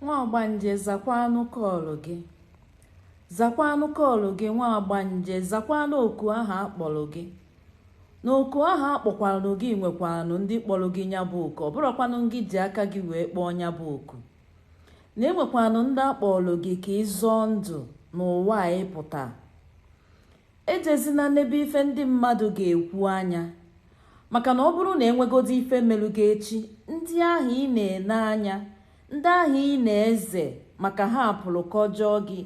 Nwa ọgbanje, zakwanụ call gị. Zakwanụ call gị, nwa ọgbanje. Zakwanụ oku ahụ akpọrọ gị. Na oku ahụ akpọkwanụ gị nwekwanụ ndị kpọrọ gị nya bụ oku. Ọ bụrọkwanụ gị ji aka gị wee kpọọ nya bụ oku. Na enwekwanụ ndị akpọrọ gị ka ị zọọ ndụ n'ụwa a ịpụta. Ejezina n'ebe ife ndị mmadụ ga-ekwu anya, maka na ọ bụrụ na enwegodo ife melụ gị echi, ndị ahụ ị na-ene anya, ndị ahụ ị na-eze maka ha pụrụ kọjọọ gị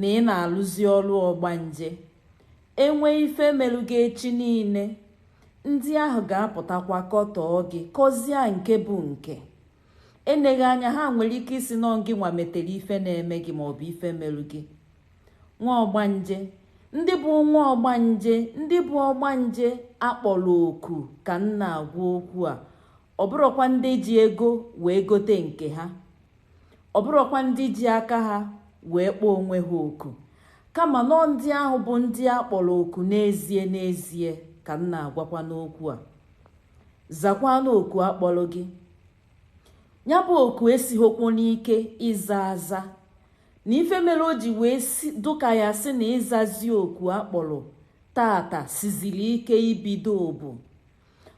na ị na-alụzi ọrụ ọgbanje. Enwe ife melụ gị echi niile, ndị ahụ ga-apụtakwa kọtọọ gị, kọzie nke bụ nke. Eneghị anya, ha nwere ike isi nọ gị nwa metere ife na-eme gị maọbụ ife melụ gị. Nwa ọgbanje, ndị bụ nwa ọgbanje, ndị bụ ọgbanje akpọrọ oku ka m na-agwa okwu a. Ọ bụrọkwa ndị ji ego wee gote nke ha, ọ bụrọkwa ndị ji aka ha wee kpọọ onwe ha oku, kama nọọ ndị ahụ bụ ndị akpọrọ oku n'ezie n'ezie ka m na-agwakwa n'okwu a. Zakwanụ oku akpọrọ gị. Ya bụ oku esighokwo n'ike ịza aza. Na ife mere o ji wee si dụka ya sị na ịzazi oku akpọrọ tata siziri ike ibido bụ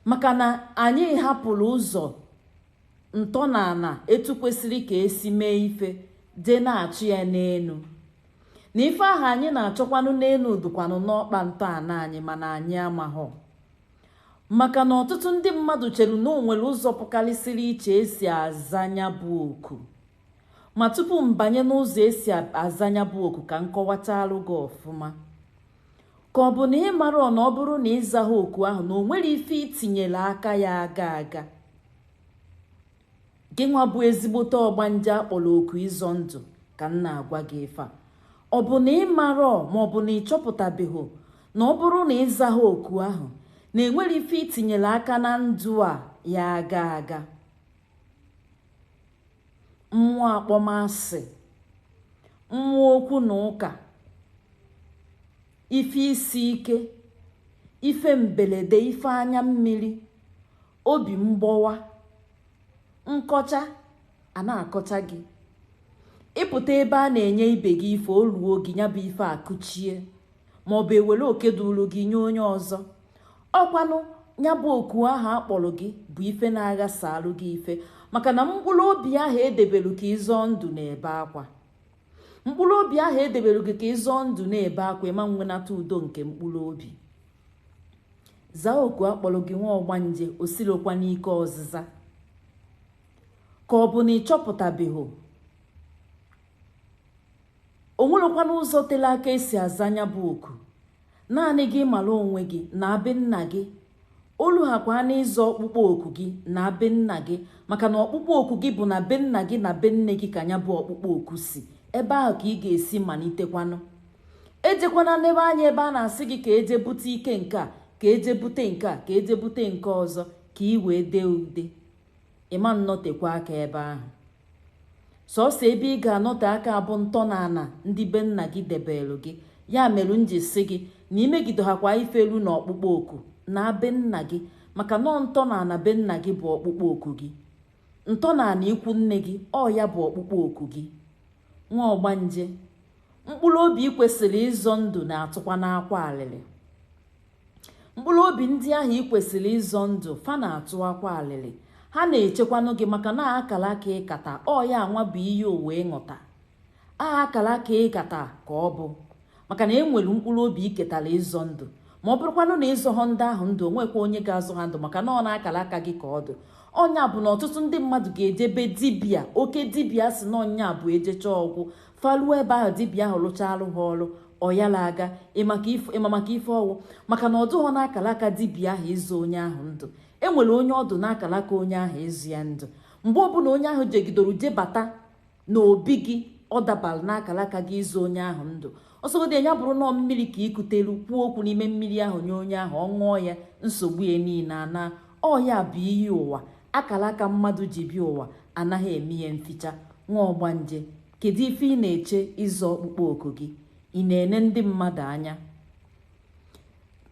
maka na anyị hapụrụ ụzọ ntọnala etu kwesịrị ka esi mee ife jee na-achụ ya n'enu. Na ife ahụ anyị na-achọkwanụ n'enu dụkwanụ n'ọkpa ntọala anyị, mana anyị amaghọ. Maka na ọtụtụ ndị mmadụ chere na o nwere ụzọ pụkarịsịrị iche esi aza nya bụ oku. Ma tupu m banye n'ụzọ esi aza nya bụ oku, ka m kọwachalụ gị ọfụma. Ka ọ bụ na ị marọ na ọ bụrụ na ịzaghị oku ahụ, na o nwere ife itinyere aka ya aga aga. Gị nwa bụ ezigbote ọgbanje akpọrọ oku ịzọ ndụ ka m na-agwa gị ife a. Ọ bụ na ị marọ ma ọ bụ na ị chọpụtabeghị na ọ bụrụ na ịzaghị oku ahụ, na enwere ife itinyere aka na ndụ a ya aga aga. Mmụọ akpọmasị, mmụọ okwu na ụka, ife isi ike, ife mbelede, ife anya mmiri, obi mgbọwa, nkọcha a na-akọcha gị. Ịpụta ebe a na-enye ibe gị ife, o ruo gị ya bụ ife akụchie, maọbụ ewere oke duru gị nye onye ọzọ. Ọkwanụ ya bụ oku ahụ akpọrọ gị bụ ife na-aghasa alụ gị ife, maka na mkpụrụ obi ahụ edebelu ka ịzọọ ndụ na-ebe akwa. Mkpụrụ obi ahụ edebelu gị ka ịzọọ ndụ na-ebe akwa, ịma nwenata udo nke mkpụrụ obi. Zaa oku akpọrọ gị, nwa ọgbanje, osirokwa n'ike ọzịza. Ka ọ bụ na ị chọpụtabeghị o nwerekwana ụzọ tere aka esi aza nya bụ oku. Naanị gị mara onwe gị na be nna gị. Olu hakwa na ịza ọkpụkpọ oku gị na be nna gị, maka na ọkpụkpọ oku gị bụ na be nna gị na be nne gị ka nya bụ ọkpụkpọ oku si. Ebe ahụ ka ị ga-esi malitekwanụ. Ejekwana n'ebe anya ebe a na-asị gị ka eje bute ike nke a, ka eje bute nke a, ka eje bute nke ọzọ, ka ị wee dee ude. Ịma nnọtekwa aka ebe ahụ. Sọsọ ebe ị ga-anọte aka bụ ntọnala ndị be nna gị debelu gị. Ya mere m ji sị gị na imegide hakwa ife elu na ọkpụkpọ oku na be nna gị, maka nọọ ntọnala be nna gị bụ ọkpụkpọ oku gị. Ntọnala ikwu nne gị, ọ ya bụ ọkpụkpọ oku gị. Nwa ọgbanje, mkpụrụ obi ị kwesịrị ịzọ ndụ na-atụkwa n'akwa alịlị. Mkpụrụ obi ndị ahụ ị kwesịrị ịzọ ndụ fa na-atụ akwa alịlị. Ha na-echekwanụ gị maka na akara aka ịkata ọ ya anwa bụ ihe ụwa ịṅụta. A akara aka ịkata ka ọ bụ, maka na e nwere mkpụrụ obi iketara ịzọ ndụ. Ma ọ bụrụkwanụ na ịzọ ha ndị ahụ ndụ, onwekwa onye ga-azọ ha ndụ, maka na ọ na-akara aka gị ka ọ dị. Ọnya bụ na ọtụtụ ndị mmadụ ga-ejebe dibịa, oke dibịa si na ọnya bụ ejecha ọgwụ faluo ebe ahụ, dibịa ahụ rụchalụ ha ọrụ, ọ yala aga. Ịma maka ife ọwụ, maka na ọ dụghọ n'akara aka dibịa ahụ ịzọ onye ahụ ndụ. E nwere onye ọdụ n'akara aka onye ahụ ịzụ ya ndụ. Mgbe ọbụla onye ahụ jegidoro jebata n'obi gị, ọ dabara n'akara aka gị ịzụ onye ahụ ndụ. Ọsọgodi ya bụrụ nọọ mmiri ka ikutelu, kwuo okwu n'ime mmiri ahụ nye onye ahụ, ọ ṅụọ ya, nsogbu ya niile ana. Ọ ya bụ iyi ụwa, akara aka mmadụ ji bịa ụwa anaghị eme ya mficha. Nwa ọgbanje, kedu ife ị na-eche ịzọ ọkpụkpọ oku gị? Ị na-ene ndị mmadụ anya?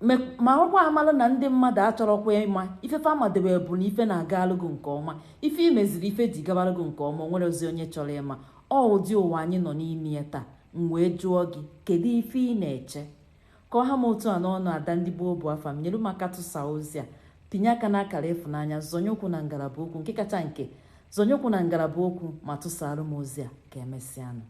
Marakwa amalụ na ndị mmadụ achọrọkwa ịma ife fa amadebe bụ na ife na-agalụ gị nke ọma, ife imeziri, ife ji gabalụ gị nke ọma. O nwere ozi onye chọrọ ịma ọ ụdị ụwa anyị nọ n'ime ya taa. M wee jụọ gị, kedu ife ị na-eche? Ka ọ ha m otu a n'ọnụ. Ada ndị gboo bụ afa m. Nyere m aka tụsaa ozi a, pinye aka n'akara ịfụnanya, zọnye ụkwụ na ngalaba okwu nke kacha nke, zọnye ụkwụ na ngalaba okwu ma tụsara m ozi a. Ka emesịanụ.